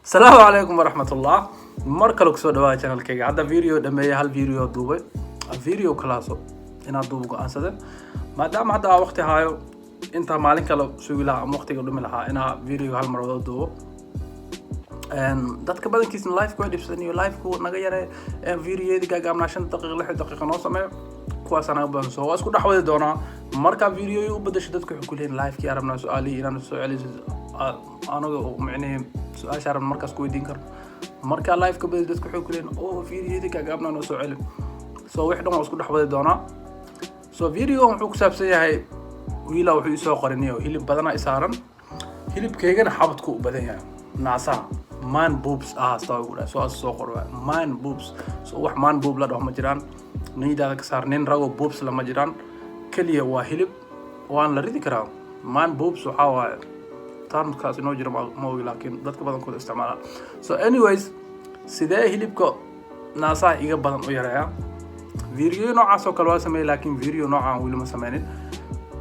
Asalaamu calaykum waraxmatullah. Mar kale kusoo dhawaada channelkayga. Hadda video dhameeyay, hal video duubay, video kalaaso inaad duuba go-aansade, maadaama hadda aan waqti haayo. Intaa maalin kale sugi lahaa ama waqtiga dhumi lahaa, inaa video hal mar wada duubo. Dadka badankiisna live-ku way dhibsan iyo live-ku naga yare, videoyadii gaagaabnaa, 5 daqiiqa, 6 daqiiqa noo sameeyo, kuwaasaa naga badan. So waa isku dhex wadi doonaa. Markaa videoyi u bedasho, dadku waxay ku leeyihin live-kii arabnaa, su-aalihii inaan soo celiso, anaga micnihii su-aasha arabna markaas ku weydiin karno. Markaa live ka bedel, dadku waxay ku leeyihin, "Oh, videoyadii gaagaabnaa noo soo celi." So wix dhan waa isku dhex wadi doonaa. So video wuxuu ku saabsan yahay, wiila wuxuu isoo qoriniyo, hilib badana isaaran, hilibkaygana xabadku u badan yahay, naasaha, man boobs ah hastaa ugu dhahay. So as soo qor waay man boobs. So wax man boob la dhaho ma jiraan, niyadaada ka saar. Nin rago boobs lama jiraan, keliya waa hilib, waan la ridi karaa. Man boobs waxaa waaye termkaas inoo jira, ma ogi, laakiin dadka badankooda isticmaalaan. So anyways, sidee hilibka naasaha iga badan u yareeya? Video noocaas oo kale waa sameeyey, laakiin video noocaan weli ma sameynin.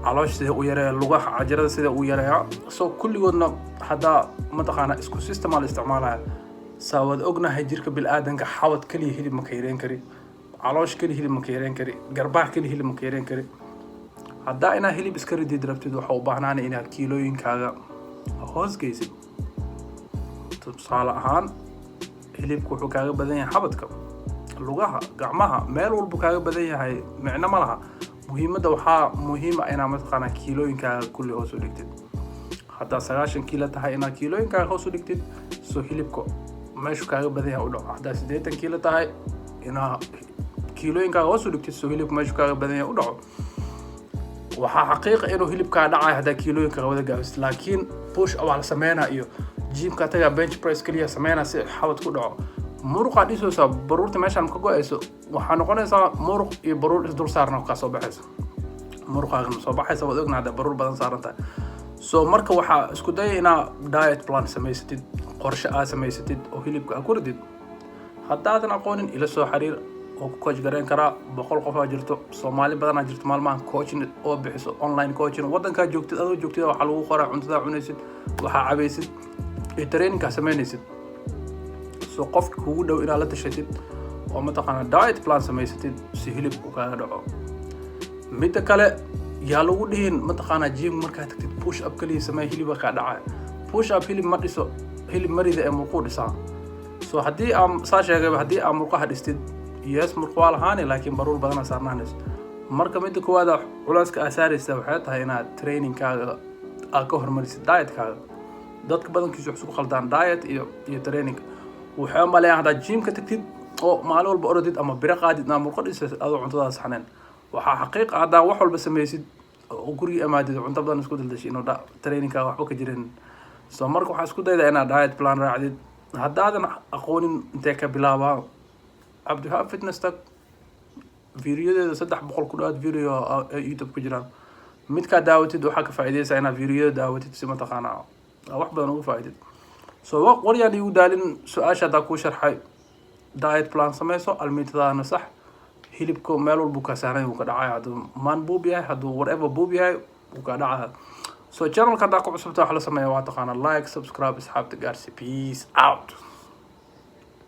Caloosha sidee u yareeya, lugaha cajarada sidee u yareeya? So kulligoodna haddaa mataqaana isku system aa la isticmaalaya. Saa waad ognahay, jirka bil-aadanka xabad keliya hilib ma ka yareyn kari, caloosh keliya hilib ma ka yareyn kari, garbaha keliya hilib ma ka yareyn kari. Haddaa inaad hilib iska ridid rabtid, waxa u baahnaana inaad kiilooyinkaaga hoos geysid. Tusaale ahaan, hilibku wuxuu kaaga badan yahay xabadka, lugaha, gacmaha, meel walbuu kaaga badan yahay. Micno ma laha. Muhiimadda waxaa muhiima inaa mataqaanaa kiilooyinkaaga kulli hoos u dhigtid. Haddaa 90 kiilo tahay, inaad kiilooyinkaaga hoos u dhigtid, so hilibka meeshu kaaga badan yahay u dhaco. Haddaa 80 kiilo tahay, inaa kiilooyinkaaga hoos u dhigtid, so hilibka meeshu kaaga badan yahay u dhaco. Waxaa xaqiiqa inuu hilibkaa dhacayo haddaa kiilooyinkaaga wada gaabisid, laakiin push up waa la sameynaa iyo gymka tagaa, bench press keliya sameynaa si xabad ku dhaco. Muruqaa dhisaysaa, baruurta meeshaan ka go-ayso, waxaa noqonaysaa muruq iyo baruur isdul saarna kaa soo baxaysa. Muruqaagana soo baxaysa, waad ognahay hadda baruur badan saaran tahay. So marka waxaa isku daya inaa diet plan samaysatid, qorshe aad samaysatid oo hilibka aad ku ridid. Haddaadan aqoonin, ila soo xiriir oo ku coach gareyn karaa. 100 qof aa jirto, Soomaali badanaa jirto maalmahan coaching oo bixiso, online coaching. Waddankaa joogtid, adoo joogtid, waxaa lagu qoraa cuntadaa cunaysid, waxaa cabaysid iyo trainingkaa samaynaysid. So qofka kugu dhow inaad la tashatid oo mataqaana diet plan samaysatid si hilibku kaaga dhaco. Midda kale, yaa lagu dhihin mataqaanaa gym markaa tagtid, push up kaliya samee, hiliba kaa dhacaya. Push up hilib ma dhiso, hilib marida ee murquu dhisaa. So haddii aan saa sheegayba, haddii aa murqaha dhistid, yes, murq waa lahaani, laakiin baruur badana saarnaanayso. Marka midda koowaad culeyska aa saaraysa waxay tahay inaad trainingkaaga aad ka hormarisid dietkaaga. Dadka badankiisu wax isku khaldaan diet iyo training. Waxay u maleeyaan haddaad gymka tagtid oo maalin walba orodid ama biro qaadid inaa murqo dhisaysid adoo cuntadaada saxneen. Waxaa xaqiiq ah, haddaa wax walba samaysid oo guriga amaadid, cunto badan isku daldashay, inuu trainingkaaga waxba ka jirin. So marka waxaa isku dayda inaad diet plan raacdid. Haddaadan aqoonin intee ka bilaabaa, Cabdiwahaab Fitness tag, videoyadeeda 300 ku dhawaad video ay YouTube ku jiraan. Midkaa daawatid, waxaa ka faa'iidaysaa inaad videoyada daawatid si mataqaanaa wax badan uga faa'iidid. So waryaan igu daalin. Su-aasha haddaa kuu sharxay, diet plan sameyso, almiitadaana sax, hilibka meel walbuu kaa saaran, wuu ka dhacaya. Hadduu man boob yahay, hadduu whatever boob yahay, wuu kaa dhacaya. So channelka haddaa ku cusubta, wax la sameeya waa taqaana: like, subscribe, asxaabta gaarsi. Peace out.